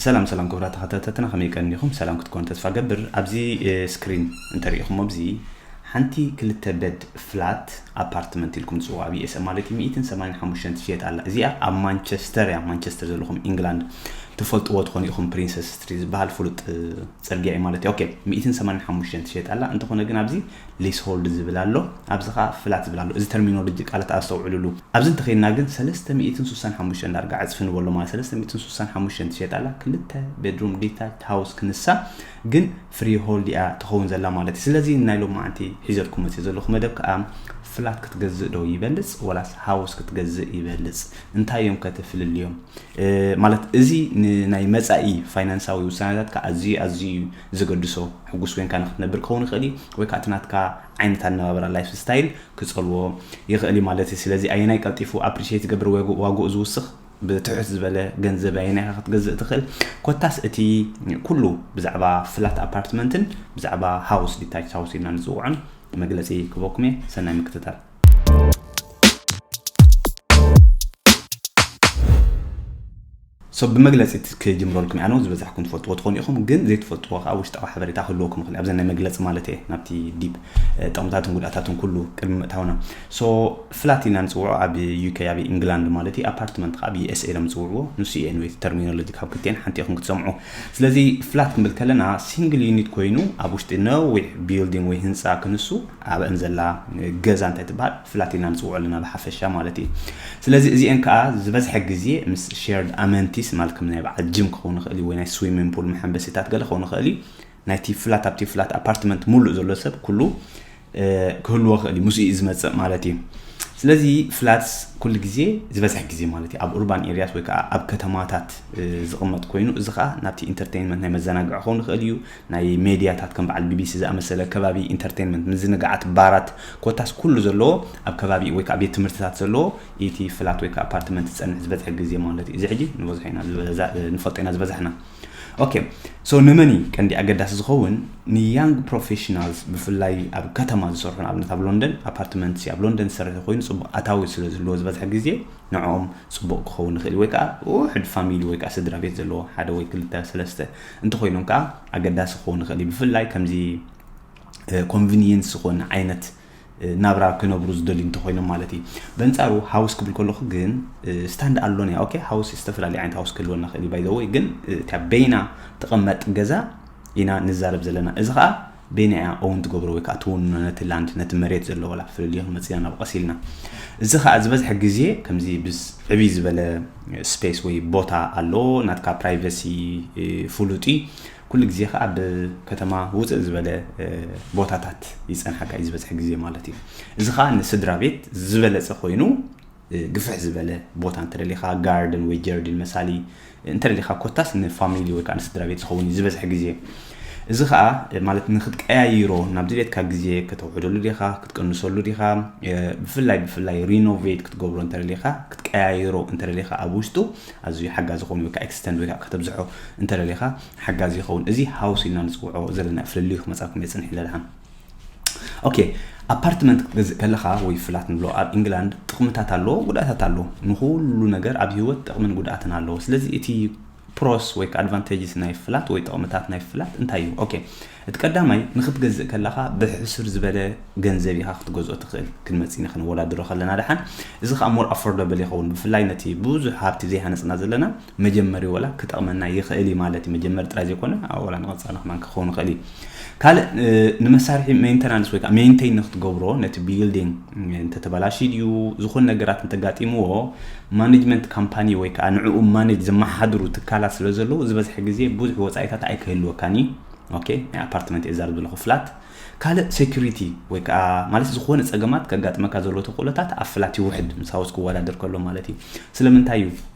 ሰላም ሰላም ክቡራት ተኸታተልትና፣ ከመይ ቀኒኹም? ሰላም ክትኮኑ ተስፋ ገብር። ኣብዚ ስክሪን እንተሪኢኹም፣ ኣብዚ ሓንቲ ክልተ ቤድ ፍላት ኣፓርትመንት ኢልኩም ትፅውዑ ኣብ ዩኤስኤ ማለት እዩ። ሚእትን ሰማንያን ሓሙሽተን ትሽየጥ ኣላ። እዚኣ ኣብ ማንቸስተር እያ። ማንቸስተር ዘለኹም ኢንግላንድ ትፈልጥዎ ትኾኑ ኢኹም። ፕሪንሰስ ስትሪት ዝበሃል ፍሉጥ ጽርግያ እዩ ማለት እዩ። ኦኬ፣ ሚእትን ሰማንያን ሓሙሽተን ትሽየጥ ኣላ። እንተኾነ ግን ኣብዚ ሊስሆልድ ዝብል ኣሎ፣ ኣብዚ ኸዓ ፍላት ዝብል ኣሎ። እዚ ተርሚኖሎጂ ቃላት ኣስተውዕሉሉ። ኣብዚ እንተኸይድና ግን ሰለስተ ሚእትን ስሳን ሓሙሽተን ዳርጋ ዕጽፊ ንበሎ ማለት ሰለስተ ሚእትን ስሳን ሓሙሽተን ትሸጣ ኣላ። ክልተ ቤድሩም ዲታች ሃውስ ክንሳ ግን ፍሪ ሆልድ እያ ትኸውን ዘላ ማለት እዩ። ስለዚ ናይ ሎማዓንቲ ሒዘልኩም መፅእ ዘለኹ መደብ ከዓ ፍላት ክትገዝእ ዶ ይበልፅ ወላስ ሃውስ ክትገዝእ ይበልፅ? እንታይ እዮም ከ ተፍልልዮም? ማለት እዚ ንናይ መፃኢ ፋይናንሳዊ ውሳነታትካ ኣዝዩ ኣዝዩ እዩ ዘገድሶ። ሕጉስ ኮይንካ ንክትነብር ክኸውን ይኽእል እዩ፣ ወይ ከዓ እቲ ናትካ ዓይነት ኣነባብራ ላይፍ ስታይል ክፀልዎ ይኽእል እዩ ማለት እዩ። ስለዚ ኣየናይ ቀልጢፉ ኣፕሪሼት ዝገብር ወይ ዋግኡ ዝውስኽ ብትሑት ዝበለ ገንዘብ ኣየናይ ኢኻ ክትገዝእ ትኽእል? ኮታስ እቲ ኩሉ ብዛዕባ ፍላት ኣፓርትመንትን ብዛዕባ ሃውስ ዲታች ሃውስ ኢልና ንፅውዖን መግለፂ ክበኩም እየ። ሰናይ ምክትታል። ሶ ብመግለፂ ክጅምረልኩም እያ። ዝበዛሕኩም ትፈልጥዎ ትኾኑ ኢኹም፣ ግን ዘይትፈልጥዎ ከዓ ውሽጣዊ ሓበሬታ ክህልወኩም ይኽእል። ኣብዚ ናይ መግለፂ ማለት እየ ናብቲ ዲፕ ጠቕምታትን ጉድኣታትን ኩሉ ቅድሚ ምእታውና። ሶ ፍላት ኢና ንፅውዖ ኣብ ዩኬ ኣብ ኢንግላንድ ማለት እዩ። ኣፓርትመንት ከዓ ኣብ ዩኤስኤ እዮም ዝፅውዕዎ። ንሱ እየ ንወይቲ ተርሚኖሎጂ ካብ ክልቴን ሓንቲ ኢኹም ክትሰምዑ። ስለዚ ፍላት ክንብል ከለና ሲንግል ዩኒት ኮይኑ ኣብ ውሽጢ ነዊሕ ቢልዲንግ ወይ ህንፃ ክንሱ ኣብአን ዘላ ገዛ እንታይ ትበሃል ፍላት ኢና ንፅውዖ ኣለና ብሓፈሻ ማለት እዩ። ስለዚ እዚአን ከዓ ዝበዝሐ ግዜ ምስ ሼርድ ኣመንቲስ ማለት ከም ናይ በዓል ጅም ክኸውን ይኽእል እዩ ወይ ናይ ስዊሚንግ ፑል መሐንበሲታት ገለ ክኸውን ይኽእል እዩ። ናይቲ ፍላት ኣብቲ ፍላት ኣፓርትመንት ሙሉእ ዘሎ ሰብ ኩሉ ክህልዎ ክእል እዩ ምስኡ እዩ ዝመፅእ ማለት እዩ። ስለዚ ፍላትስ ኩሉ ግዜ ዝበዝሐ ግዜ ማለት እዩ ኣብ ኡርባን ኤርያስ ወይ ከዓ ኣብ ከተማታት ዝቕመጥ ኮይኑ እዚ ከዓ ናብቲ ኢንተርቴይንመንት ናይ መዘናግዒ ክኸውን ይኽእል እዩ። ናይ ሜድያታት ከም በዓል ቢቢሲ ዝኣመሰለ ከባቢ ኢንተርቴይንመንት ምዝንጋዓት ባራት ኮታስ ኩሉ ዘለዎ ኣብ ከባቢ ወይ ከዓ ቤት ትምህርትታት ዘለዎ እቲ ፍላት ወይ ከዓ ኣፓርትመንት ዝፀንሕ ዝበዝሐ ግዜ ማለት እዩ። እዚ ሕጂ ንበዝሖ ኢና ንፈልጦ ኢና ዝበዛሕና። ኦኬ ሶ ንመን እዩ ቀንዲ ኣገዳሲ ዝኸውን? ንያንግ ፕሮፌሽናልስ ብፍላይ ኣብ ከተማ ዝሰርሑ ንኣብነት ኣብ ሎንደን ኣፓርትመንት ኣብ ሎንደን ዝሰርሕ ኮይኑ ፅቡቅ ኣታዊ ስለ ዝህልዎ ዝበዝሐ ግዜ ንዕኦም ፅቡቅ ክኸውን ይኽእል ወይ ከዓ ውሕድ ፋሚሊ ወይ ከዓ ስድራ ቤት ዘለዎ ሓደ ወይ ክልተ ሰለስተ እንተኮይኖም ከዓ ኣገዳሲ ክኸውን ይኽእል እዩ። ብፍላይ ከምዚ ኮንቪኒየንስ ዝኾነ ዓይነት ናብራ ክነብሩ ዝደልዩ እንተኮይኖም ማለት እዩ። በንፃሩ ሃውስ ክብል ከለኹ ግን ስታንድ ኣሎን እያ። ኦኬ ሃውስ ዝተፈላለዩ ዓይነት ሃውስ ክህልወና ክእል ባይ ዘ ወይ ግን እታ በይና ትቐመጥ ገዛ ኢና ንዛረብ ዘለና። እዚ ከዓ በይና እያ ኦውን ትገብሮ ወይ ከዓ ትውንኖ ነቲ ላንድ ነቲ መሬት ዘለዎላ ፍልልዮ ክንመፅእ ኢና ናብ ቀስ ኢልና። እዚ ከዓ ዝበዝሐ ግዜ ከምዚ ብስ ዕብይ ዝበለ ስፔስ ወይ ቦታ ኣሎ ናትካ ፕራይቨሲ ፍሉጥ እዩ። ኩሉ ግዜ ከዓ ኣብ ከተማ ውፅእ ዝበለ ቦታታት ይፀንሓካ እዩ ዝበዝሐ ግዜ ማለት እዩ። እዚ ከዓ ንስድራ ቤት ዝበለፀ ኮይኑ ግፍሕ ዝበለ ቦታ እንተደሊካ ጋርደን ወይ ጀርዲን መሳሊ እንተደሊካ ኮታስ ንፋሚሊ ወይ ከዓ ንስድራ ቤት ዝኸውን እዩ ዝበዝሐ ግዜ። እዚ ከዓ ማለት ንክትቀያይሮ ናብዚ ቤትካ ግዜ ከተውሕደሉ ዲካ ክትቅንሰሉ ዲካ ብፍላይ ብፍላይ ሪኖቬት ክትገብሮ እንተደሊካ ክትቀያይሮ እንተደሊካ ኣብ ውሽጡ ኣዝዩ ሓጋዚ ክኸውን ወይ ከዓ ኤክስተንድ ወይ ከዓ ከተብዝሖ እንተደሊካ ሓጋዚ ይኸውን። እዚ ሃውስ ኢልና ንፅውዖ ዘለና ፍልልዩ ክመፃኩም የፅንሕ ኢለ ድሓን ኦኬ ኣፓርትመንት ክትገዝእ ከለኻ ወይ ፍላት ንብሎ ኣብ ኢንግላንድ ጥቕምታት ኣለዎ ጉድኣታት ኣለዎ። ንኩሉ ነገር ኣብ ህይወት ጥቕምን ጉድኣትን ኣለዎ። ስለዚ እቲ ፕሮስ ወይ ኣድቫንቴጅስ ናይ ፍላት ወይ ጥቕምታት ናይ ፍላት እንታይ እዩ? ኦኬ እቲ ቀዳማይ ንክትገዝእ ከለኻ ብሕሱር ዝበለ ገንዘብ ኢኻ ክትገዝኦ ትኽእል። ክንመፅእ ኢና ክንወዳድሮ ከለና ደሓን እዚ ከዓ ሞር ኣፎርደብል ይኸውን ብፍላይ ነቲ ብዙሕ ሃብቲ ዘይሃነፅና ዘለና መጀመሪ ወላ ክጠቕመና ይኽእል እዩ ማለት እዩ። መጀመሪ ጥራይ ዘይኮነ ኣብ ወላ ንቐፃሊ ከማን ክኸውን ይኽእል እዩ። ካልእ ንመሳርሒ ሜንተናንስ ወይ ከዓ ሜንቴን ንክትገብሮ ነቲ ቢልዲንግ እንተተበላሽ ድዩ ዝኾነ ነገራት እንተጋጢምዎ ማኔጅመንት ካምፓኒ ወይ ከዓ ንዕኡ ማኔጅ ዘመሓድሩ ትካላት ስለ ዘለዉ ዝበዝሐ ግዜ ብዙሕ ወፃኢታት ኣይክህልወካን እዩ። ኦኬ ናይ ኣፓርትመንት እየ ዛርብ ዘለኹ ፍላት ካልእ ሴኩሪቲ ወይ ከዓ ማለት ዝኾነ ፀገማት ከጋጥመካ ዘሎ ተኽእሎታት ኣብ ፍላት ይውሕድ ምስ ሃውስ ክወዳደር ከሎ ማለት እዩ። ስለምንታይ እዩ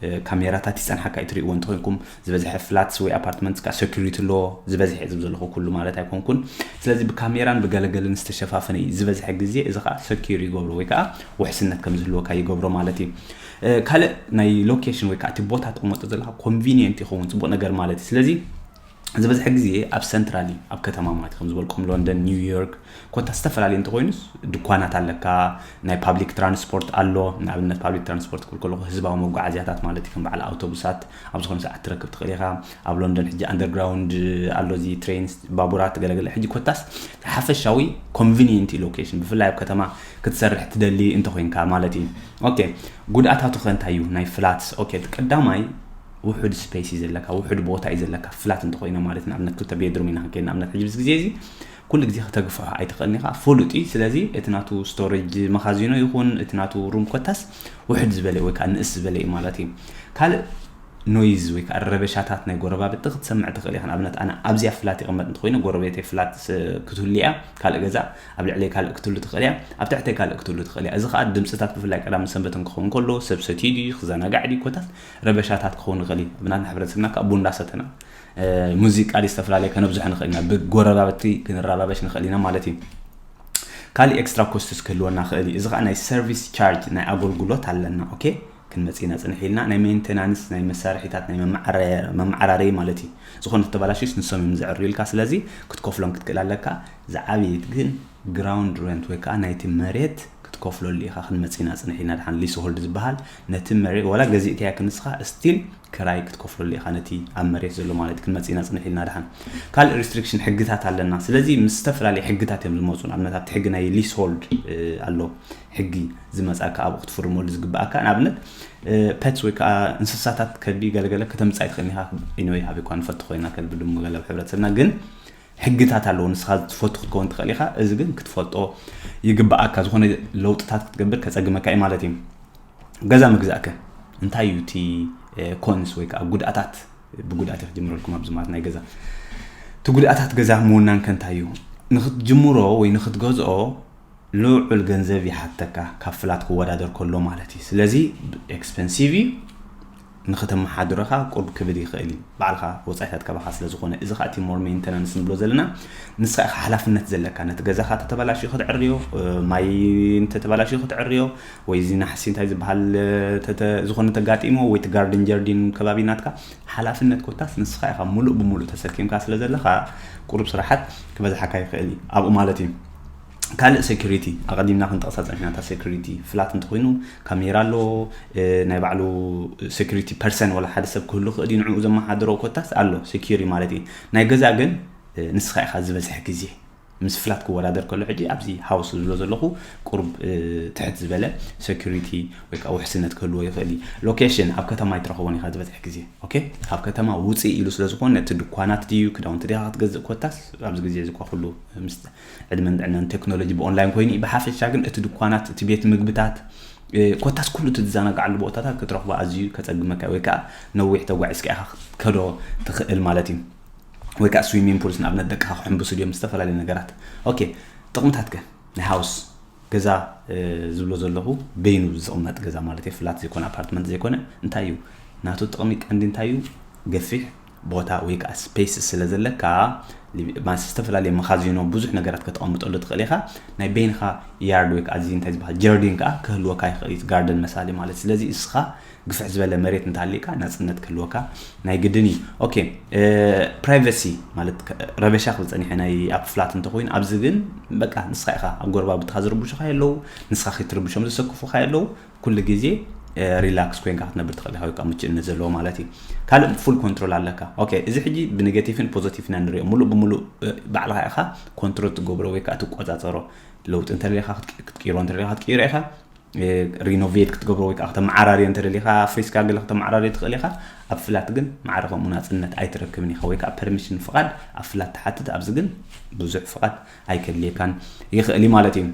ካሜራታት ይፀንሓካ እዩ ትሪእዎ እንተኮይንኩም ዝበዝሐ ፍላትስ ወይ ኣፓርትመንትስ ከዓ ሴኩሪቲ ኣለዎ። ዝበዝሐ ዝብ ዘለኹ ኩሉ ማለት ኣይኮንኩን። ስለዚ ብካሜራን ብገለገልን ዝተሸፋፈነ እዩ ዝበዝሐ ግዜ እዚ ከዓ ሰኪር ይገብሮ ወይ ከዓ ውሕስነት ከም ዝህልወካ ይገብሮ ማለት እዩ። ካልእ ናይ ሎኬሽን ወይ ከዓ እቲ ቦታ ትቕመጦ ዘለካ ኮንቪኒየንት ይኸውን ፅቡቅ ነገር ማለት እዩ። ስለዚ ዝበዝሐ ግዜ ኣብ ሰንትራል እዩ፣ ኣብ ከተማ ማለት እዩ። ከም ዝበልኩም ሎንደን፣ ኒውዮርክ፣ ኮታ ዝተፈላለየ እንተኮይኑስ ድኳናት ኣለካ፣ ናይ ፓብሊክ ትራንስፖርት ኣሎ። ንኣብነት ፓብሊክ ትራንስፖርት ክብል ከለኹ ህዝባዊ መጓዓዝያታት ማለት እዩ። ከም በዓል ኣውቶቡሳት ኣብ ዝኾነ ሰዓት ትረክብ ትኽእል ኢኻ። ኣብ ሎንደን ሕጂ ኣንደርግራውንድ ኣሎ፣ እዚ ትሬን፣ ባቡራት፣ ገለገለ። ሕጂ ኮታስ ሓፈሻዊ ኮንቪኒየንት ሎኬሽን፣ ብፍላይ ኣብ ከተማ ክትሰርሕ ትደሊ እንተኮይንካ ማለት እዩ። ኦኬ፣ ጉድኣታቱ ከ እንታይ እዩ ናይ ፍላትስ? ኦኬ፣ እቲ ቀዳማይ ውሑድ ስፔስ እዩ ዘለካ፣ ውሑድ ቦታ እዩ ዘለካ፣ ፍላት እንተኮይኑ ማለት። ንኣብነት ክልተ ቤድሩም ኢና ክንከይድ፣ ንኣብነት ሕጂ ብዚ ግዜ እዚ ኩሉ ግዜ ከተግፍሖ ኣይትኽእልን ኢኻ፣ ፍሉጥ እዩ። ስለዚ እቲ ናቱ ስቶሬጅ መኻዚኖ ይኹን እቲ ናቱ ሩም ኮታስ ውሕድ ዝበለ ወይ ከዓ ንእስ ዝበለ እዩ ማለት እዩ። ካልእ ኖይዝ ወይ ከዓ ረበሻታት ናይ ጎረባብቲ ክትሰምዕ ትኽእል ኢኻ። ንኣብነት ኣነ ኣብዚኣ ፍላት ይቕመጥ እንተኮይነ ጎረቤተይ ፍላት ስ-፣ ክትህሉ እያ፣ ካልእ ገዛ ኣብ ልዕለይ ካልእ ክትህሉ ትኽእል እያ፣ ኣብ ትሕተይ ካልእ ክትህሉ ትኽእል እያ። እዚ ከዓ ድምፅታት ብፍላይ ቀዳምን ሰንበትን ክኸውን ከሎ ሰብ ሰትዩ ድዩ ክዘናጋዕ ድዩ ኮታስ ረበሻታት ክኸውን ይኽእል እዩ። ኣብ ናትና ሕብረተሰብና ከዓ ቡን እንዳሰተና፣ እ፣ ሙዚቃ ድዩ ዝተፈላለየ ከነብዝሖ ንኽእል ኢና፣ ብጎረባብቲ ክንረባበሽ ንኽእል ኢና ማለት እዩ። ካልእ ኤክስትራ ኮስትስ ክህልወና ክእል እዩ። እዚ ከዓ ናይ ሰርቪስ ቻርጅ ናይ ኣገልግሎት ኣለና። ኦኬ፣ ክንመጽእ ኢና ጽንሕ ኢልና ናይ ሜንቴናንስ ናይ መሳርሒታት ናይ መመዓረ-፣ መመዓራረይ ማለት እዩ። ዝኾነ ተበላሽስ ንሶም እዮም ዘዕርዩልካ። ስለዚ ክትከፍሎም ክትክእል ኣለካ። ዝዓበየት ግን ግራውንድ ረንት ወይ ከዓ ናይቲ መሬት ክትከፍለሉ ኢኻ። ክንመጽእ ኢና ጽንሕ ኢልና ድሓን ሊስ ሆልድ ዝበሃል ነቲ መሬት ወላ ገዚእካያ ክንስኻ ስቲል ክራይ ክትከፍለሉ ኢኻ ነቲ ኣብ መሬት ዘሎ ማለት እዩ። ክንመጽእ ኢና ጽንሕ ኢልና ድሓን ካልእ ሪስትሪክሽን ሕግታት ኣለና። ስለዚ ምስ ዝተፈላለዩ ሕግታት እዮም ዝመጹ። ንኣብነት ኣብቲ ሕጊ ናይ ሊስ ሆልድ፣ እ፣ ኣሎ ሕጊ ዝመጻካ ኣብኡ ክትፍርመሉ ዝግባኣካ። ንኣብነት፣ እ፣ ፐትስ ወይ ከዓ እንስሳታት ከልቢ ገለገለ ከተምጻእ ትኽእል ኢኻ። ኢንወይ ሃብ እኳ ንፈቱ ኮይና ከልቢ ድሙ ገለ ኣብ ሕብረተሰብና ግን ሕግታት ኣለዎ። ንስኻ ትፈቱ ክትከውን ትኽእል ኢኻ። እዚ ግን ክትፈልጦ ይግባኣካ። ዝኾነ ለውጥታት ክትገብር ከጸግመካ እዩ ማለት እዩ። ገዛ ምግዛእከ እንታይ እዩ እቲ፣ እ፣ ኮንስ ወይ ከዓ ጉድኣታት? ብጉድኣት ክጅምረልኩም ኣብዚ ማለት ናይ ገዛ እቲ ጉድኣታት ገዛ ምውናንከ እንታይ እዩ? ንክትጅምሮ ወይ ንክትገዝኦ ልዑል ገንዘብ ይሓተካ ካብ ፍላት ክወዳደር ከሎ ማለት እዩ። ስለዚ ኤክስፐንሲቭ እዩ፣ ንክተመሓድረኻ ቁርብ ክብድ ይኽእል እዩ። ባዕልኻ ወጻኢታት ካባኻ ስለ ዝኾነ፣ እዚ ኸኣ እቲ ሞር ሜንተናንስ ንብሎ ዘለና፣ ንስኻ ኢኻ ሓላፍነት ዘለካ። ነቲ ገዛኻ ተተበላሽዩ ክትዕርዮ፣ እ፣ ማይ እንተተበላሽዩ ክትዕርዮ፣ ወይ እዚ ናሕሲ እንታይ ዝበሃል፣ እ፣ ተተ-፣ ዝኾነ ተጋጢሞ፣ ወይ እቲ ጋርድን ጀርዲን ከባቢ ናትካ ሓላፍነት ኮታስ ንስኻ ኢኻ ሙሉእ ብሙሉእ ተሰኪምካ ስለ ዘለኻ፣ ቁሩብ ስራሓት ክበዝሓካ ይኽእል እዩ ኣብኡ ማለት እዩ። ካልእ ሴኩሪቲ፣ ኣቐዲምና ክንጠቕሳ ጸኒሕና፣ እታ ሴኩሪቲ ፍላት እንተኾይኑ ካሜራ ኣለዎ፣ እ፣ ናይ ባዕሉ ሴኩሪቲ ፐርሰን ወላ ሓደ ሰብ ክህሉ ክእል እዩ፣ ንዕኡ ዘመሓድሮ ኮታስ ኣሎ ሴኩሪ ማለት እዩ። ናይ ገዛ ግን፣ እ፣ ንስኻ ኢኻ ዝበዝሐ ግዜ ምስ ፍላት ክወዳደር ከሎ፣ ሕጂ ኣብዚ ሃውስ ዝብሎ ዘለኹ ቁሩብ፣ እ፣ ትሕት ዝበለ ሴኩሪቲ ወይ ከዓ ውሕስነት ክህልዎ ይኽእል እዩ። ሎኬሽን ኣብ ከተማ ኣይትረኽቦን ኢኻ ዝበዝሐ ግዜ። ኦኬ፣ ካብ ከተማ ውፅእ ኢሉ ስለ ዝኾነ፣ እቲ ድኳናት ድዩ ክዳውንቲ ዲኻ ክትገዝእ ኮታስ፣ ኣብዚ ግዜ እዚ እኳ ኩሉ ምስ ዕድመን ጥዕናን ቴክኖሎጂ ብኦንላይን ኮይኑ እዩ። ብሓፈሻ ግን እቲ ድኳናት፣ እቲ ቤት ምግብታት፣ እ፣ ኮታስ ኩሉ እቲ ዝዘናግዓሉ ቦታታት ክትረኽቦ ኣዝዩ ከጸግመካ ወይ ከዓ ነዊሕ ተጓዒዝካ ኢኻ ክትከዶ ትኽእል ማለት እዩ። ወይ ከዓ ስዊሚንግ ፑልስ ንኣብነት ደቅኻ ክሕምብሱ ድዮም፣ ዝተፈላለዩ ነገራት። ኦኬ፣ ጥቕምታት ከ ናይ ሃውስ ገዛ፣ እ፣ ዝብሎ ዘለኹ በይኑ ዝቕመጥ ገዛ ማለት እዩ። ፍላት ዘይኮነ፣ ኣፓርትመንት ዘይኮነ እንታይ እዩ ናቱ ጥቕሚ ቀንዲ እንታይ እዩ? ገፊሕ ቦታ ወይ ከዓ ስፔስ ስለ ዘለካ፣ ሊ-፣ ማለት ዝተፈላለየ መኻዚኖ ብዙሕ ነገራት ከተቐምጠሉ ትኽእል ኢኻ። ናይ በይንኻ ያርድ ወይ ከዓ እዚ እንታይ ዝበሃል ጀርዲን ከዓ ክህልወካ ይኽእል እዩ፣ ጋርደን መሳሊ ማለት። ስለዚ እስኻ ግፍሕ ዝበለ መሬት እንተሃልዩካ ናጽነት ክህልወካ ናይ ግድን እዩ። ኦኬ፣ እ፣ ፕራይቨሲ ማለት ከ-፣ ረበሻ ክብል ጸኒሐ ናይ ኣብ ፍላት እንተኾይኑ፣ ኣብዚ ግን በቃ ንስኻ ኢኻ ኣብ ጎረባብትኻ ዝርብሹኻ የለዉ፣ ንስኻ ክትርብሾም ዘሰክፉኻ የለዉ። ኩሉ ግዜ፣ እ፣ ሪላክስ ኮይንካ ክትነብር ትኽእል ኢኻ፣ ወይ ከዓ ምችእነት ዘለዎ ማለት እዩ። ካልእ ፉል ኮንትሮል ኣለካ። ኦኬ፣ እዚ ሕጂ ብኔጌቲቭን ፖዘቲቭ ኢና ንሪኦ። ሙሉእ ብሙሉእ፣ እ፣ ባዕልኻ ኢኻ ኮንትሮል ትገብሮ ወይ ከዓ ትቆጻጸሮ። ለውጢ እንተደሊኻ ክትቅ-፣ ክትቅይሮ እንተደሊኻ ክትቅይሮ ኢኻ። እ፣ ሪኖቬት ክትገብሮ ወይ ከዓ ከተመዓራርዮ እንተደሊኻ፣ ኣፍሪስካ ገለ ከተመዓራርዮ ትኽእል ኢኻ። ኣብ ፍላት ግን ማዕረ ከምኡ ናጽነት ኣይትረክብን ኢኻ፣ ወይ ከዓ ፐርሚሽን ፍቓድ ኣብ ፍላት ትሓትት፣ ኣብዚ ግን ብዙሕ ፍቓድ ኣይከድልየካን ይኽእል እዩ ማለት እዩ።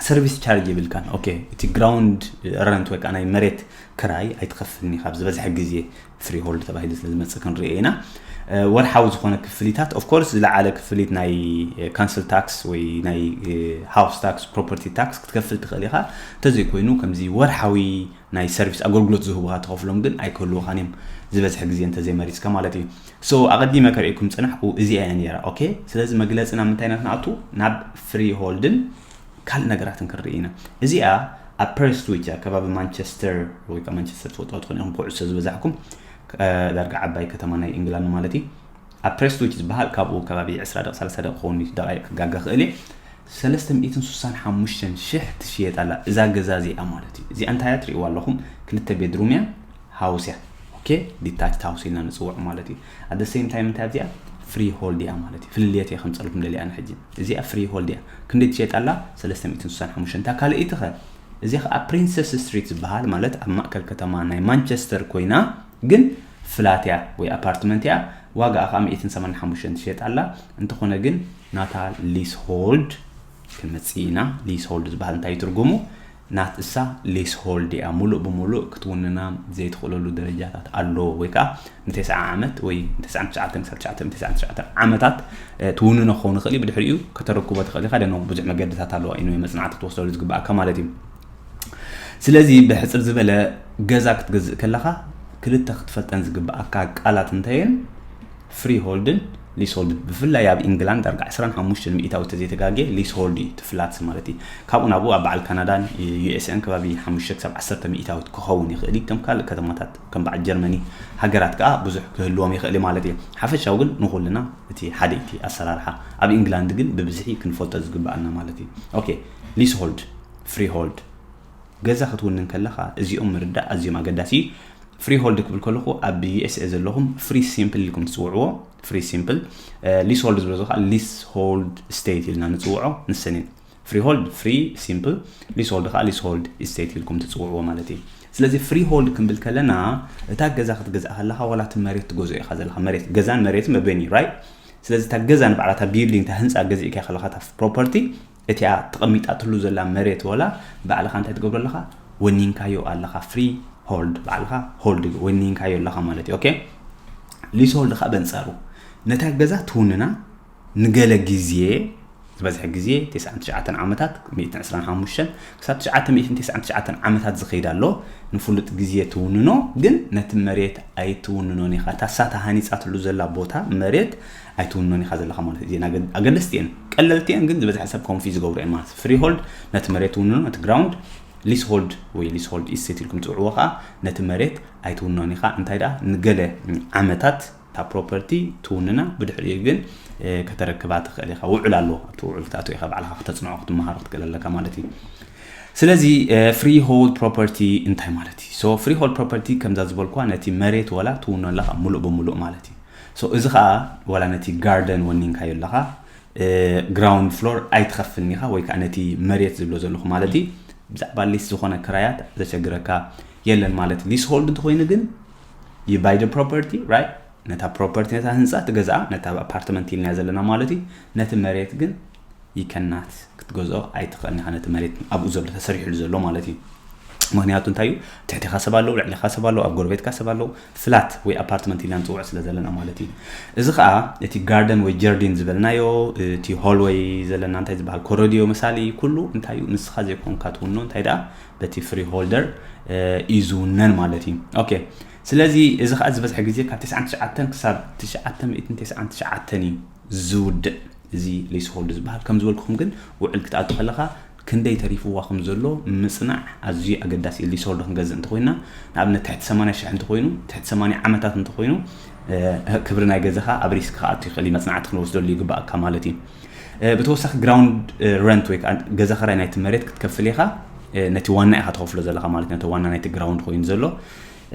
ሰርቪስ ቻርጅ የብልካን። ኦኬ፣ እቲ ግራውንድ ረንት ወይ ከዓ ናይ መሬት ክራይ ኣይትኸፍልን ኢኻ፣ ኣብ ዝበዝሐ ግዜ ፍሪ ሆልድ ተባሂሉ ስለ ዝመጽእ ክንሪኦ ኢና። እ፣ ወርሓዊ ዝኾነ ክፍሊታት፣ ኦፍ ኮርስ ዝለዓለ ክፍሊት ናይ፣ እ፣ ካንስል ታክስ ወይ ናይ፣ እ፣ ሃውስ ታክስ፣ ፕሮፐርቲ ታክስ ክትከፍል ትኽእል ኢኻ። እንተዘይኮይኑ ከምዚ ወርሓዊ ናይ ሰርቪስ ኣገልግሎት ዝህቡኻ ትኸፍሎም ግን ኣይክህልዉኻን እዮም፣ ዝበዝሐ ግዜ እንተዘይመሪጽካ ማለት እዩ። ሶ ኣቐዲመ ከርእየኩም ዝጸናሕኩ እዚኣ እያ ነይራ። ኦኬ፣ ስለዚ መግለጺ ናብ ምንታይ ኢና ክንኣቱ? ናብ ፍሪ ሆልድን ካልእ ነገራትን ክንርኢ ኢና። እዚኣ ኣብ ፐርስዊች እያ፣ ከባቢ ማንቸስተር ወይ ከዓ ማንቸስተር ትፈልጥዋ ትኾኑ ኢኹም፣ ኩዕሶ ዝበዛሕኩም፣ እ፣ ዳርጋ ዓባይ ከተማ ናይ ኢንግላንድ ማለት እዩ። ኣብ ፕሬስቶች ዝበሃል ካብኡ ከባቢ ዕስራ ደቂ ሰላሳ ደቂ ክኸውን ደቃይቅ ክጋገ ክእል እየ። ሰለስተ ሚእትን ስሳን ሓሙሽተን ሽሕ ትሽየጥ ኣላ እዛ ገዛ እዚኣ ማለት እዩ። እዚኣ እንታይ እያ ትርእይዋ ኣለኹም? ክልተ ቤድሩም እያ፣ ሃውስ እያ። ኦኬ፣ ዲታች ሃውስ ኢልና ንፅውዖ ማለት እዩ። ኣደ ሴም ታይም እንታይ እዚኣ ፍሪ ሆልድ እያ ማለት እዩ። ፍልልየት እየ ከምፀልኩም ደሊያ ንሕጂ። እዚኣ ፍሪ ሆልድ እያ። ክንደይ ትሸየጥ ኣላ? ሰለስተ ሚእትን ስሳን ሓሙሽተን። እታ ካልኣይቲ ኸ? እዚኣ ከዓ ፕሪንሰስ ስትሪት ዝበሃል ማለት ኣብ ማእከል ከተማ ናይ ማንቸስተር ኮይና ግን ፍላት እያ ወይ ኣፓርትመንት እያ። ዋጋኣ ከዓ ሚእትን ሰማንያን ሓሙሽተን ትሸየጥ ኣላ። እንተኾነ ግን ናታ ሊስ ሆልድ ክንመፅእ ኢና። ሊስ ሆልድ ዝበሃል እንታይ እዩ ትርጉሙ? ናት እሳ ሊስ ሆልድ እያ፣ ሙሉእ ብሙሉእ ክትውንና ዘይትኽእለሉ ደረጃታት ኣሎ። ወይ ከዓ ንተስዓ ዓመት ወይ ንተስዓን ትሽዓተን ክሳብ ትሽዓተ ሚእትን ተስዓን ትሽዓተን ዓመታት ትውንኖ ክኸውን ይኽእል እዩ። ብድሕሪኡ ከተረክቦ ትኽእል ኢኻ። ደኖ ብዙሕ መገድታት ኣለዋ እዩ መፅናዕቲ ክትወስደሉ ዝግብኣካ ማለት እዩ። ስለዚ ብሕፅር ዝበለ ገዛ ክትገዝእ ከለኻ ክልተ ክትፈልጠን ዝግብኣካ ቃላት እንታየን? ፍሪ ሆልድን ሊስ ሆልድን። ብፍላይ ኣብ ኢንግላንድ ዳርጋ ዕስራን ሓሙሽተን ሚእታዊት ተዘይተጋጌ ሊስ ሆልድ እዩ ትፍላት ማለት እዩ። ካብኡ ናብኡ ኣብ በዓል ካናዳን ዩ ኤስ ኤን ከባቢ ሓሙሽተ ክሳብ ዓሰርተ ሚእታዊት ክኸውን ይኽእል እዩ። ከም ካልእ ከተማታት ከም በዓል ጀርመኒ ሃገራት ከዓ ብዙሕ ክህልዎም ይኽእል እዩ ማለት እዩ። ሓፈሻዊ ግን ንኹልና እቲ ሓደ እቲ ኣሰራርሓ ኣብ ኢንግላንድ ግን ብብዝሒ ክንፈልጦ ዝግብኣና ማለት እዩ። ኦኬ፣ ሊስ ሆልድ፣ ፍሪ ሆልድ። ገዛ ክትውንን ከለኻ እዚኦም ምርዳእ ኣዝዮም ኣገዳሲ እዩ። ፍሪ ሆልድ ክብል ከለኹ ኣብ ዩ ኤስ ኤ ዘለኹም ፍሪ ሲምፕል ኢልኩም ትፅውዕዎ። ፍሪ ሲምፕል። ሊስ ሆልድ ዝብሎ ከዓ ሊስ ሆልድ ስቴት ኢልና ንፅውዖ። ንሰን ፍሪ ሆልድ ፍሪ ሲምፕል፣ ሊስ ሆልድ ከዓ ሊስ ሆልድ ስቴት ኢልኩም ትፅውዕዎ ማለት እዩ። ስለዚ ፍሪ ሆልድ ክንብል ከለና እታ ገዛ ክትገዝእ ከለኻ ዋላ እቲ መሬት ትገዝኦ ኢኻ ዘለኻ። መሬት፣ ገዛን መሬትን በበይኑ እዩ፣ ራይት? ስለዚ እታ ገዛ ንባዕላ እታ ቢልዲንግ፣ እታ ህንፃ ገዚእካ ከለኻ እታ ፕሮፐርቲ እቲኣ ተቐሚጣትሉ ዘላ መሬት ወላ ባዕልኻ እንታይ ትገብሮ ኣለኻ? ወኒንካዮ ኣለኻ። ፍሪ ሆልድ፣ ባዕልኻ ሆልድ ወኒንካዮ ኣለኻ ማለት እዩ። ኦኬ፣ ሊስ ሆልድ ከዓ በንጻሩ ነታ ገዛ ትውንና ንገለ ግዜ፣ ዝበዝሐ ግዜ ተስዓን ትሽዓተን ዓመታት፣ ሚእትን ዕስራን ሓሙሽተን ክሳብ ትሽዓተ ሚእትን ተስዓን ትሽዓተን ዓመታት ዝኸይድ ኣሎ። ንፍሉጥ ግዜ ትውንኖ፣ ግን ነቲ መሬት ኣይትውንኖን ኢኻ። እታ እሳ ተሃኒጻትሉ ዘላ ቦታ መሬት ኣይትውንኖን ኢኻ ዘለኻ ማለት እዩ። እዚአን ኣገ-፣ ኣገደስቲ እየን፣ ቀለልቲ እየን፣ ግን ዝበዝሐ ሰብ ኮንፊዝ ዝገብሩ እየን ማለት እዩ። ፍሪ ሆልድ ነቲ መሬት ትውንኖ፣ ነቲ ግራውንድ፣ ሊስ ሆልድ ወይ ሊስ ሆልድ ኢስቴት ኢልኩም ትጽውዕዎ ከዓ ነቲ መሬት ኣይትውንኖን ኢኻ። እንታይ ደኣ ንገለ ዓመታት እታ ፕሮፐርቲ ትውንና፣ ብድሕሪኡ ግን፣ እ፣ ከተረክባ ትኽእል ኢኻ። ውዕል ኣለዎ። ኣብቲ ውዕል ክትኣትው ኢኻ፣ ባዕልኻ ክተጽንዖ፣ ክትመሃሮ ክትክእል ኣለካ ማለት እዩ። ስለዚ፣ እ፣ ፍሪ ሆልድ ፕሮፐርቲ እንታይ ማለት እዩ? ሶ ፍሪ ሆልድ ፕሮፐርቲ ከምዛ ዝበልኳ ነቲ መሬት ወላ ትውኖ ኣለኻ ሙሉእ ብሙሉእ ማለት እዩ። ሶ እዚ ኸኣ ወላ ነቲ ጋርደን ወኒንካዮ ኣለኻ፣ እ፣ ግራውንድ ፍሎር ኣይትኸፍልን ኢኻ፣ ወይ ከኣ ነቲ መሬት ዝብሎ ዘለኹ ማለት እዩ። ብዛዕባ ሊስ ዝኾነ ክራያት ዘሸግረካ የለን ማለት እዩ። ሊስ ሆልድ እንተኾይኑ ግን you buy the property, right? ነታ ፕሮፐርቲ፣ ነታ ህንጻ ትገዝኣ፣ ነታ ኣፓርትመንት ኢልና ዘለና ማለት እዩ። ነቲ መሬት ግን you cannot ክትገዝኦ ኣይትኽእልን ኢኻ፣ ነቲ መሬት ኣብኡ ዘሎ ተሰሪሑሉ ዘሎ ማለት እዩ። ምኽንያቱ እንታይ እዩ? ትሕቴኻ ሰብ ኣለዉ፣ ልዕሌኻ ሰብ ኣለዉ፣ ኣብ ጎረቤትካ ሰብ ኣለዉ፣ ፍላት ወይ ኣፓርትመንት ኢልና ንጽውዖ ስለ ዘለና ማለት እዩ። እዚ ኸኣ እቲ ጋርደን ወይ ጀርዲን ዝበልናዮ፣ እቲ ሆልወይ ዘለና እንታይ ዝበሃል ኮረድዮ መሳሊ ኩሉ እንታይ እዩ? ንስኻ ዘይኮንካ ትውኖ፣ እንታይ ደኣ በቲ ፍሪ ሆልደር፣ እ፣ እዩ ዝውነን ማለት እዩ። ኦኬ፣ ስለዚ እዚ ኸኣ ዝበዝሐ ግዜ ካብ ተስዓን ትሽዓተን ክሳብ ትሽዓተ ሚእትን ተስዓን ትሽዓተን እዩ ዝውድእ እዚ ሊስ ሆልድ ዝበሃል። ከም ዝበልኩኹም ግን ውዕል ክትኣቱ ከለኻ ክንደይ ተሪፍዋ ከም ዘሎ ምጽናዕ ኣዝዩ ኣገዳሲ እዩ። ሊስ ሆልድ ክንገዝእ እንተኾይና፣ ንኣብነት ትሕቲ ሰማንያ ሽሕ እንተኾይኑ፣ ትሕቲ ሰማንያ ዓመታት እንተኾይኑ፣ እ፣ ክብሪ ናይ ገዛኻ ኣብ ሪስክ ክኣቱ ይኽእል እዩ። መጽናዕቲ ክንወስደሉ ይግባኣካ ማለት እዩ። እ፣ ብተወሳኺ ግራውንድ፣ እ፣ ረንት ወይ ከዓ ገዛ ኽራይ ናይቲ መሬት ክትከፍል ኢኻ። እ፣ ነቲ ዋና ኢኻ ትኸፍሎ ዘለኻ ማለት እዩ። ነቲ ዋና ናይቲ ግራውንድ ኮይኑ ዘሎ።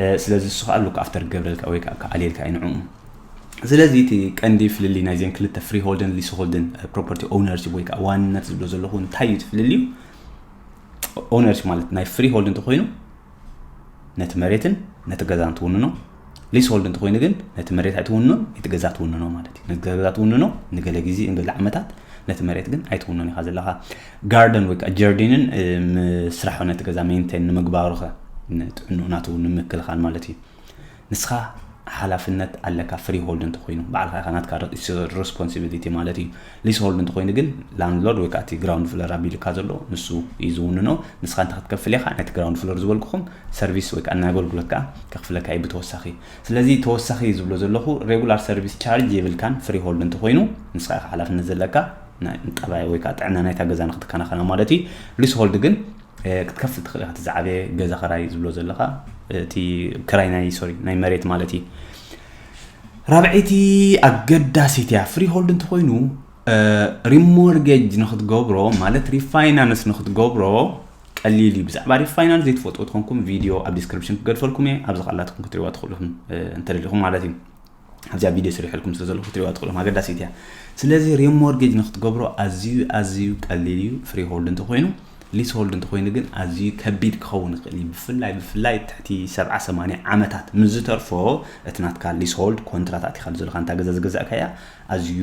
እ፣ ስለዚ ንሱ ከዓ ሉክ ኣፍተር ክገብረልካ ወይ ከዓ ክኣልየልካ እዩ ንዕኡ። ስለዚ እቲ ቀንዲ ፍልልይ ናይዘን ክልተ ፍሪ ሆልድን ሊስ ሆልድን፣ እ፣ ፕሮፐርቲ ኦውነርሺፕ ወይ ከዓ ዋንነት ዝብሎ ዘለኹ እንታይ እዩ እቲ ፍልልዩ? ኦውነርሺፕ ማለት ናይ ፍሪ ሆልድ እንተኾይኑ ነቲ መሬትን ነቲ ገዛን ትውንኖ። ሊስ ሆልድ እንተኾይኑ ግን ነቲ መሬት ኣይትውንኖን፣ ነቲ ገዛ ትውንኖ ማለት እዩ። ነቲ ገዛ ትውንኖ ንገለ ግዜ፣ ንገለ ዓመታት፣ ነቲ መሬት ግን ኣይትውንኖን ኢኻ ዘለኻ። ጋርደን ወይ ከዓ ጀርዲንን፣ እ፣ ምስራሑ ነቲ ገዛ ሜንቴን ንምግባሩኸ ንጥዕንኡ ናቱ ንምክልኻል ማለት እዩ። ንስኻ ሓላፍነት ኣለካ ፍሪ ሆልድ እንተኾይኑ፣ ባዕልኻ ኢኻ ናትካ ሪስ-፣ ሪስፖንሲቢሊቲ ማለት እዩ። ሊስ ሆልድ እንተኾይኑ ግን ላንድሎርድ ወይ ከዓ እቲ ግራውንድ ፍሎር ኣቢሉካ ዘሎ ንሱ እዩ ዝውንኖ። ንስኻ እንታይ ክትከፍል ኢኻ? ነቲ ግራውንድ ፍሎር ዝበልኩኹም ሰርቪስ ወይ ከዓ ናይ ኣገልግሎት ከዓ ከኽፍለካ እዩ ብተወሳኺ። ስለዚ ተወሳኺ ዝብሎ ዘለኹ ሬጉላር ሰርቪስ ቻርጅ የብልካን ፍሪ ሆልድ እንተኾይኑ፣ ንስኻ ኢኻ ሓላፍነት ዘለካ ና-፣ ንጠባይ ወይ ከዓ ጥዕና ናይታ ገዛ ንክትከናኸና ማለት እዩ። ሊስ ሆልድ ግን እ፣ ክትከፍል ትኽእል ኢኻ። እቲ ዝዓበየ ገዛ ኽራይ ዝብሎ ዘለኻ፣ እቲ ክራይ ናይ፣ ሶሪ፣ ናይ መሬት ማለት እዩ። ራብዐይቲ ኣገዳሲት እያ። ፍሪሆልድ እንተኾይኑ ሪሞርጌጅ ንክትገብሮ ማለት ሪፋይናንስ ንክትገብሮ ቀሊል እዩ። ብዛዕባ ሪፋይናንስ ዘይትፈልጡ ትኾንኩም ቪድዮ ኣብ ዲስክሪፕሽን ክገድፈልኩም እየ። ኣብዚ ካላትኩም ክትሪዋ ትኽእሉኹም እንተደሊኹም ማለት እዩ። ኣብዚኣ ቪድዮ ስሪሐልኩም ስለ ዘለኹ ክትሪዋ ትኽእሉኹም። ኣገዳሲት እያ። ስለዚ ሪሞርጌጅ ንክትገብሮ ኣዝዩ ኣዝዩ ቀሊል እዩ። ፍሪሆልድ እንተኾይኑ ሊስሆልድ እንተኾይኑ ግን ኣዝዩ ከቢድ ክኸውን ይኽእል እዩ። ብፍላይ ብፍላይ ትሕቲ ሰብዓ ሰማንያ ዓመታት ምስ ዝተርፎ እቲ ናትካ ሊስሆልድ ኮንትራት ኣቲኻሉ ዘለኻ እንታ ገዛ ዝገዛእካያ ኣዝዩ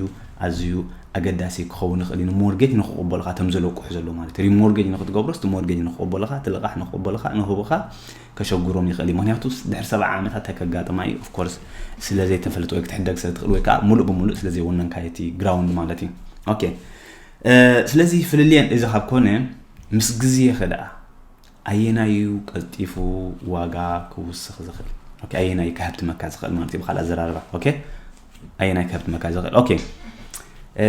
ኣዝዩ ኣገዳሲ ክኸውን ይኽእል እዩ። ንሞርጌጅ ንክቕበሉኻ እቶም ዘለቁሑ ዘሎ ማለት እዩ። ሪሞርጌጅ ንክትገብሮስ እቲ ሞርጌጅ ንክቕበሉኻ እቲ ልቓሕ ንክቕበሉኻ ንህቡኻ ከሸጉሮም ይኽእል እዩ። ምክንያቱ ድሕሪ ሰብዓ ዓመታት እንታይ ከጋጥማ እዩ? ኦፍኮርስ ስለ ዘይተፈልጠ ወይ ክትሕደግ ስለ ትኽእል ወይ ከዓ ሙሉእ ብሙሉእ ስለ ዘይወነንካዮ እቲ ግራውንድ ማለት እዩ። ኦኬ ስለዚ ፍልልየን እዚ ካብ ኮነ ምስ ግዜ ከ ደኣ ኣየናይ እዩ ቀልጢፉ ዋጋ ክውስኽ ዝኽእል? ኦኬ ኣየናይ እዩ ከሀብትመካ ዝኽእል ማለት እዩ ብካልእ ኣዘራርባ። ኦኬ ኣየናይ ከሀብትመካ ዝኽእል? ኦኬ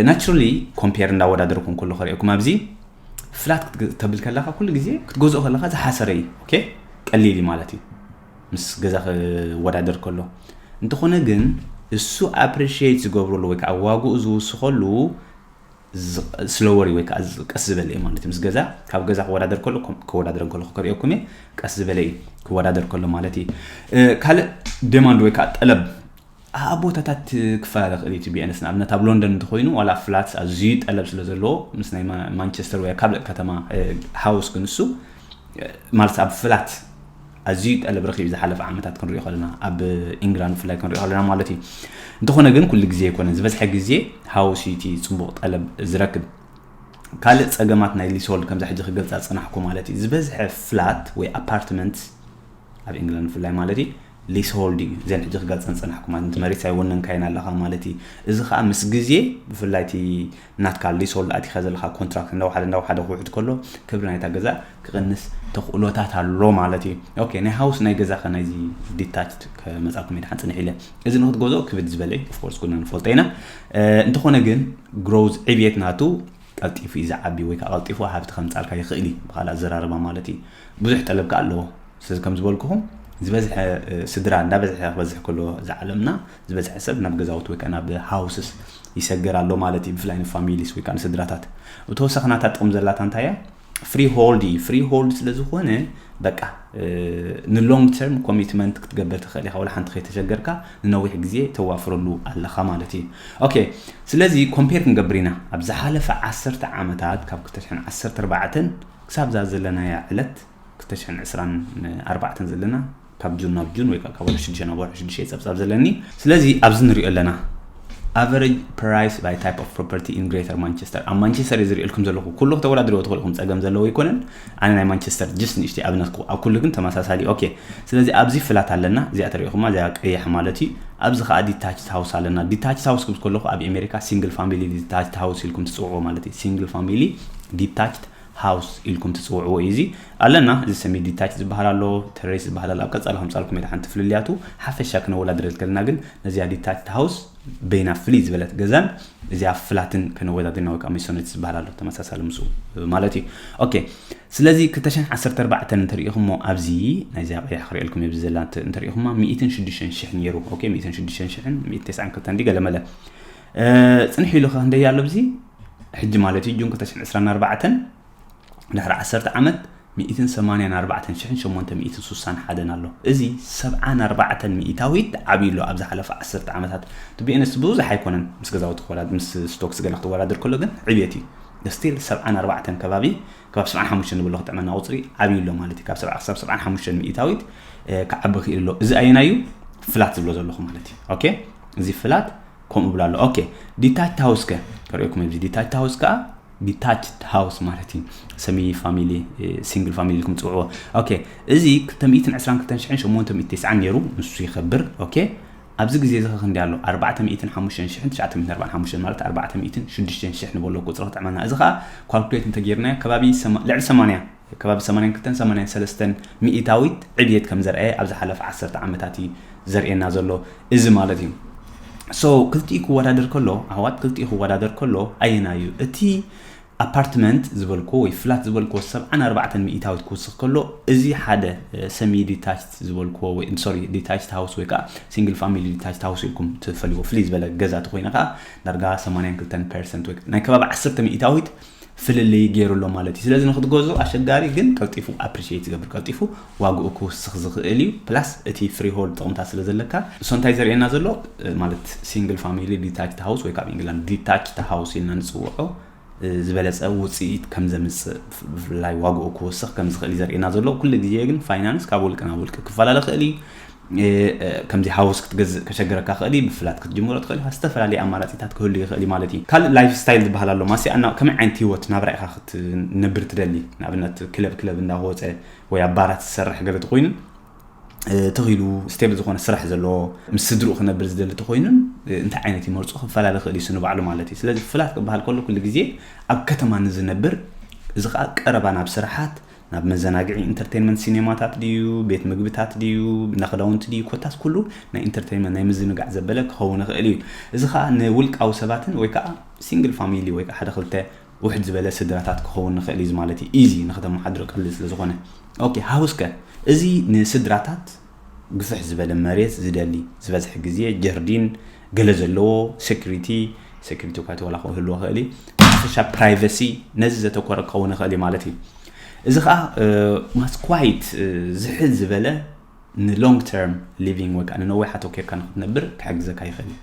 ናቹራሊ ኮምፔር እንዳወዳደርኩም ኩሉ ከርእየኩም ኣብዚ ፍላት ተብል ከለኻ ኩሉ ግዜ ክትገዝኦ ከለኻ ዝሓሰረ እዩ። ኦኬ ቀሊል እዩ ማለት እዩ ምስ ገዛ ክወዳደር ከሎ። እንተኾነ ግን እሱ ኣፕሪሺየት ዝገብረሉ ወይ ከዓ ዋግኡ ዝውስኸሉ ስለወር ወይ ከዓ ቀስ ዝበለ እዩ ማለት እዩ። ምስ ገዛ ካብ ገዛ ክወዳደር ከሎ ክወዳደር ከሎ ከርእየኩም እየ። ቀስ ዝበለ እዩ ክወዳደር ከሎ ማለት እዩ። ካልእ ዴማንድ ወይ ከዓ ጠለብ ኣብ ቦታታት ክፈላለ ክእል እዩ። ቢኤንስ ንኣብነት ኣብ ሎንደን እንተኮይኑ ዋላ ፍላት ኣዝዩ ጠለብ ስለ ዘለዎ ምስ ናይ ማንቸስተር ወይ ካልእ ከተማ ሃውስ ክንሱ ማለት ኣብ ፍላት ኣዝዩ ጠለብ ረኺቡ ዝሓለፈ ዓመታት ክንሪኦ ከለና ኣብ ኢንግላንድ ብፍላይ ክንሪኦ ከለና ማለት እዩ። እንተኾነ ግን ኩሉ ግዜ ኣይኮነን ዝበዝሐ ግዜ ሃውስ እዩ እቲ ፅቡቕ ጠለብ ዝረክብ። ካልእ ፀገማት ናይ ሊስሆልድ ከምዛ ሕጂ ክገልፃ ዝፀናሕኩ ማለት እዩ ዝበዝሐ ፍላት ወይ ኣፓርትመንት ኣብ ኢንግላንድ ብፍላይ ማለት እዩ ሊስሆልድ እዩ። እዘን ሕጂ ክገልፀን ዝፀናሕኩ ማለት ነቲ መሬት ኣይወነንካየን ኣለኻ ማለት እዩ። እዚ ከዓ ምስ ግዜ ብፍላይ እቲ ናትካ ሊስሆልድ ኣቲኻ ዘለኻ ኮንትራክት እንዳወሓደ እንዳወሓደ ክውሕድ ከሎ ክብሪ ናይታ ገዛ ክቕንስ ተኽእሎታት ኣሎ ማለት እዩ። ኦኬ ናይ ሃውስ ናይ ገዛ ከ ናይዚ ዲታችድ ከመፃኩም ድሓን ፅንሕ ኢለ እዚ ንክትገዝኦ ክብድ ዝበለ እዩ። ኦፍኮርስ ኩልና ንፈልጦ ኢና። እንተኾነ ግን ግሮዝ ዕብየት ናቱ ቀልጢፉ እዩ ዝዓቢ ወይ ከዓ ቀልጢፉ ሃብቲ ከምፃልካ ይኽእል እዩ ብካልእ ኣዘራርባ ማለት እዩ። ብዙሕ ጠለብ ከዓ ኣለዎ። ስለዚ ከም ዝበልኩኹም ዝበዝሐ ስድራ እንዳበዝሐ ክበዝሕ ከሎ እዚ ዓለምና ዝበዝሐ ሰብ ናብ ገዛውቲ ወይ ከዓ ናብ ሃውስስ ይሰገር ኣሎ ማለት እዩ። ብፍላይ ንፋሚሊስ ወይ ከዓ ንስድራታት ብተወሳኺ ናታ ጥቕም ዘላታ እንታይ እያ? ፍሪ ሆልድ እዩ። ፍሪ ሆልድ ስለ ዝኾነ በቃ ንሎንግ ተርም ኮሚትመንት ክትገብር ትኽእል ኢኻ። ወላ ሓንቲ ከይተሸገርካ ንነዊሕ ግዜ ተዋፍረሉ ኣለኻ ማለት እዩ። ኦኬ ስለዚ ኮምፔር ክንገብር ኢና። ኣብ ዝሓለፈ ዓሰርተ ዓመታት ካብ ክልተ ሽሕን ዓሰርተ ኣርባዕተን ክሳብ እዛ ዘለናያ ዕለት ክልተ ሽሕን ዕስራን ኣርባዕተን ዘለና ካብ ጁን ናብ ጁን ወይ ከዓ ካብ ወርሒ ሽዱሽተ ናብ ወርሒ ሽዱሽተ ጸብጻብ ዘለኒ። ስለዚ ኣብዚ ንሪኦ ኣለና ኣቨሬጅ ፕራይስ ባይ ታይፕ ኦፍ ፕሮፐርቲ ኢን ግሬተር ማንቸስተር ኣብ ማንቸስተር እየ ዝሪእልኩም ዘለኹ። ኩሉ ክተወዳድርዎ ትኽእልኩም ጸገም ዘለዎ ኣይኮነን። ኣነ ናይ ማንቸስተር ጅስት ንእሽተይ ኣብነት ክው- ኣብ ኩሉ ግን ተመሳሳሊ። ኦኬ ስለዚ ኣብዚ ፍላት ኣለና እዚኣ ተሪኢኹማ እዚኣ ቀያሕ ማለት እዩ። ኣብዚ ከዓ ዲታችድ ሃውስ ኣለና። ዲታችድ ሃውስ ክብል ከለኹ ኣብ ኣሜሪካ ሲንግል ፋሚሊ ዲታችድ ሃውስ ኢልኩም ትፅውዕዎ ማለት እዩ። ሲንግል ፋሚሊ ዲታችድ ሃውስ ኢልኩም ትፅውዕዎ እዩ። እዚ ኣለና እዚ ሰሚ ዲታች ዝበሃል ኣሎ፣ ተሬስ ዝበሃል ኣሎ። ኣብ ቀፃሊ ከምፃልኩም ኢለ ሓንቲ ፍልልያቱ ሓፈሻ ክነወዳድረል ከለና ግን ነዚኣ ዲታች ሃውስ በይና ፍልይ ዝበለት ገዛን እዚኣ ፍላትን ከነወዳድርና ወይ ከዓ ሚሶኔት ዝበሃል ኣሎ ተመሳሳሊ ምስኡ ማለት እዩ። ኦኬ ስለዚ ክልተ ሽሕን ዓሰርተ ኣርባዕተን እንተሪኢኹሞ ኣብዚ ናይዚኣ ቀያሕ ክሪኤልኩም ኣብዚ ዘላ እንተ- እንተሪኢኹማ ሚእትን ሽዱሽተን ሽሕ ነይሩ። ኦኬ ሚእትን ሽዱሽተን ሽሕን ሚእትን ተስዓን ክልተን ድዩ ገለመለ ጽንሕ ኢሉ ከ ክንደይ ኣሎ ኣብዚ ሕጂ ማለት እዩ ጁን ክልተ ሽሕን ዕስራን ኣርባዕተን ድሕሪ ዓሰርተ ዓመት ሚእትን ሰማንያን ኣርባዕተን ሽሕን ሸሞንተ ሚእትን ሱሳን ሓደን ኣሎ። እዚ ሰብዓን ኣርባዕተን ሚእታዊት ዓብዩ ኣሎ ኣብ ዝሓለፈ ዓሰርተ ዓመታት። ቱ ቢ ኤነስት ብዙሕ ኣይኮነን ምስ ገዛውቲ ክወዳድ ምስ ስቶክስ ገለ ክትወዳደር ከሎ ግን ዕብየት እዩ። ስቲል ሰብዓን ኣርባዕተን ከባቢ ካብ ሰብዓን ሓሙሽተን ንብሎ ክጥዕመና ቁፅሪ ዓብዩ ኣሎ ማለት እዩ። ካብ ሰብዓ ክሳብ ሰብዓን ሓሙሽተን ሚእታዊት ክዓቢ ክእል ኣሎ። እዚ ኣየናዩ ፍላት ዝብሎ ዘለኹ ማለት እዩ። ኦኬ እዚ ፍላት ከምኡ ብላ ኣሎ። ኦኬ ዲታች ሃውስ ከ ከርእየኩም እዚ ዲታች ሃውስ ከዓ ዲታችድ ሃውስ ማለት እዩ። ሰሚ ፋሚሊ ሲንግል ፋሚሊ ኢልኩም ትፅውዕዎ። ኦኬ እዚ ክልተ ሚእትን ዕስራን ክልተን ሽሕን ሸሞንተ ሚእቲ ተስዓን ነይሩ ንሱ ይኸብር። ኦኬ ኣብዚ ግዜ እዚ ክንዲ ኣሎ ኣርባዕተ ሚእትን ሓሙሽተን ሽሕን ትሽዓተ ሚእትን ኣርባዓን ሓሙሽተን ማለት ኣርባዕተ ሚእትን ሽዱሽተን ሽሕ ንበሎ ቁፅሪ ክጥዕመና። እዚ ከዓ ኳልኩሌት እንተጌርናዮ ከባቢ ሰማ- ልዕሊ ሰማንያ ከባቢ ሰማንያን ክልተን ሰማንያን ሰለስተን ሚእታዊት ዕብየት ከም ዘርኣየ ኣብ ዝሓለፈ ዓሰርተ ዓመታት እዩ ዘርእየና ዘሎ እዚ ማለት እዩ። ሶ ክልቲኡ ክወዳደር ከሎ ኣሕዋት ክልቲኡ ክወዳደር ከሎ ኣየናዩ እቲ ኣፓርትመንት ዝበልክዎ ወይ ፍላት ዝበልክዎ ሰብዓን ኣርባዕተን ሚእታዊት ክውስኽ ከሎ፣ እዚ ሓደ ሰሚ ዲታችድ ዝበልክዎ ወይ ሶሪ ዲታችድ ሃውስ ወይ ከዓ ሲንግል ፋሚሊ ዲታችድ ሃውስ ኢልኩም ትፈልይዎ ፍልይ ዝበለ ገዛ ተኮይነ ከዓ ዳርጋ ሰማንያን ክልተን ፐርሰንት ወይ ናይ ከባቢ ዓሰርተ ሚእታዊት ፍልልይ ገይሩ ኣሎ ማለት እዩ። ስለዚ ንክትገዝኡ ኣሸጋሪ ግን ቀልጢፉ ኣፕሪሺየት ዝገብር ቀልጢፉ ዋግኡ ክውስኽ ዝኽእል እዩ። ፕላስ እቲ ፍሪሆልድ ጥቕምታት ስለ ዘለካ እሶ እንታይ ዘርእየና ዘሎ ማለት ሲንግል ፋሚሊ ዲታችድ ሃውስ ወይ ካብ ኢንግላንድ ዲታችድ ሃውስ ኢልና ንፅውዖ ዝበለፀ ውፅኢት ከም ዘምፅእ ብፍላይ ዋግኡ ክወስኽ ከም ዝኽእል እዩ ዘርእየና ዘሎ። ኩሉ ግዜ ግን ፋይናንስ ካብ ውልቂ ናብ ውልቂ ክፈላለ ክእል እዩ። ከምዚ ሃውስ ክትገዝእ ከሸግረካ ክእል እዩ፣ ብፍላት ክትጅምሮ ትኽእል ኢኻ፣ ዝተፈላለዩ ኣማራፂታት ክህሉ ይኽእል እዩ ማለት እዩ። ካልእ ላይፍ ስታይል ዝበሃል ኣሎ። ማሲ ኣና ከመይ ዓይነት ህይወት ናብራ ኢኻ ክትነብር ትደሊ? ንኣብነት ክለብ ክለብ እንዳወፀ ወይ ኣብ ባራት ዝሰርሕ ገለ ተኮይኑ ተኺሉ ስቴብል ዝኾነ ስራሕ ዘለዎ ምስ ስድርኡ ክነብር ዝደሊ ተኮይኑን እንታይ ዓይነት ይመርፁ ክፈላለ ክእል እዩ ንባዕሉ ማለት እዩ። ስለዚ ፍላት ክበሃል ከሎ ኩሉ ግዜ ኣብ ከተማ ንዝነብር፣ እዚ ከዓ ቀረባ ናብ ስራሓት፣ ናብ መዘናግዒ ኢንተርቴንመንት ሲኔማታት ድዩ ቤት ምግብታት ድዩ ናክዳውንቲ ድዩ ኮታስ ኩሉ ናይ ኢንተርቴንመንት ናይ ምዝንጋዕ ዘበለ ክኸውን ይኽእል እዩ። እዚ ከዓ ንውልቃዊ ሰባትን ወይ ከዓ ሲንግል ፋሚሊ ወይ ከዓ ሓደ ክልተ ውሕድ ዝበለ ስድራታት ክኸውን ንኽእል እዩ ማለት እዩ። ኢዚ ንክተመሓድሮ ቀሊል ስለ ዝኾነ። ኦኬ ሃውስ ከ እዚ ንስድራታት ግፍሕ ዝበለ መሬት ዝደሊ ዝበዝሕ ግዜ ጀርዲን ገለ ዘለዎ ሴኩሪቲ ሴኩሪቲ እኳ ተወላ ክህልዎ ክእል እዩ። ሓፈሻ ፕራይቨሲ ነዚ ዘተኮረ ክኸውን ይኽእል እዩ ማለት እዩ። እዚ ከዓ ማስ ኳይት ዝሕል ዝበለ ንሎንግ ተርም ሊቪንግ ወይ ከዓ ንነዊሓት ወኪርካ ንክትነብር ክሕግዘካ ይኽእል እዩ።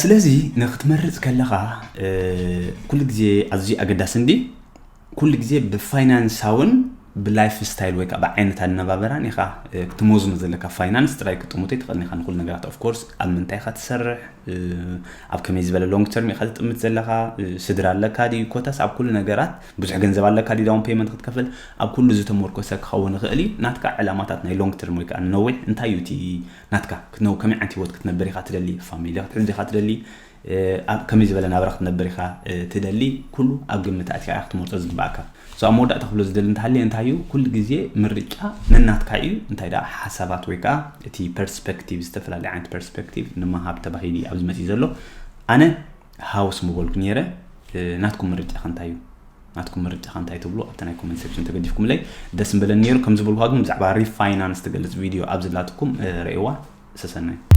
ስለዚ ንክትመርፅ ከለኻ ኩሉ ግዜ ኣዝዩ ኣገዳሲ እንዲ ኩሉ ግዜ ብፋይናንሳውን ብላይፍ ስታይል ወይ ከዓ ብዓይነት ኣነባበራን ኢኻ ክትመዝኖ ዘለካ። ፋይናንስ ጥራይ ክጥምቶ ይትኽእል ኢኻ ንኩሉ ነገራት። ኦፍኮርስ ኣብ ምንታይ ኢኻ ትሰርሕ፣ ኣብ ከመይ ዝበለ ሎንግ ተርም ኢኻ ትጥምት ዘለኻ፣ ስድራ ኣለካ ድዩ ኮታስ ኣብ ኩሉ ነገራት ብዙሕ ገንዘብ ኣለካ ድዩ ዳውን ፔመንት ክትከፍል፣ ኣብ ኩሉ ዝተመርኮሰ ክኸውን ይኽእል እዩ። ናትካ ዕላማታት ናይ ሎንግ ተርም ወይ ከዓ ነዊሕ እንታይ እዩ እቲ ናትካ ክትነው ከመይ ዓይነት ህይወት ክትነብር ኢኻ ትደሊ፣ ፋሚሊ ክትሕዝ ኢኻ ትደሊ፣ ኣብ ከመይ ዝበለ ናብራ ክትነብር ኢኻ ትደሊ፣ ኩሉ ኣብ ግምት ኣእትያ ክትመርጾ ዝግባኣካ። So ኣብ መወዳእታ ክብሎ ዝደሊ እንተሃልየ እንታይ እዩ፣ ኩሉ ግዜ ምርጫ ነናትካ እዩ። እንታይ ደኣ ሓሳባት ወይ ከዓ እቲ ፐርስፔክቲቭ፣ ዝተፈላለዩ ዓይነት ፐርስፔክቲቭ ንምሃብ ተባሂሉ እዩ ኣብዚ መፅኡ ዘሎ። ኣነ ሃውስ ምበልኩ ነይረ። ናትኩም ምርጫ ከ እንታይ እዩ? ናትኩም ምርጫ ከ እንታይ ትብሉ ኣብቲ ናይ ኮመንት ሴክሽን ተገዲፍኩምለይ ደስ ምበለኒ ነይሩ። ከም ዝበልኩዋ ግን ብዛዕባ ሪፋይናንስ ትገልፅ ቪድዮ ኣብ ዘላትኩም ረእዋ። ሰሰናይ።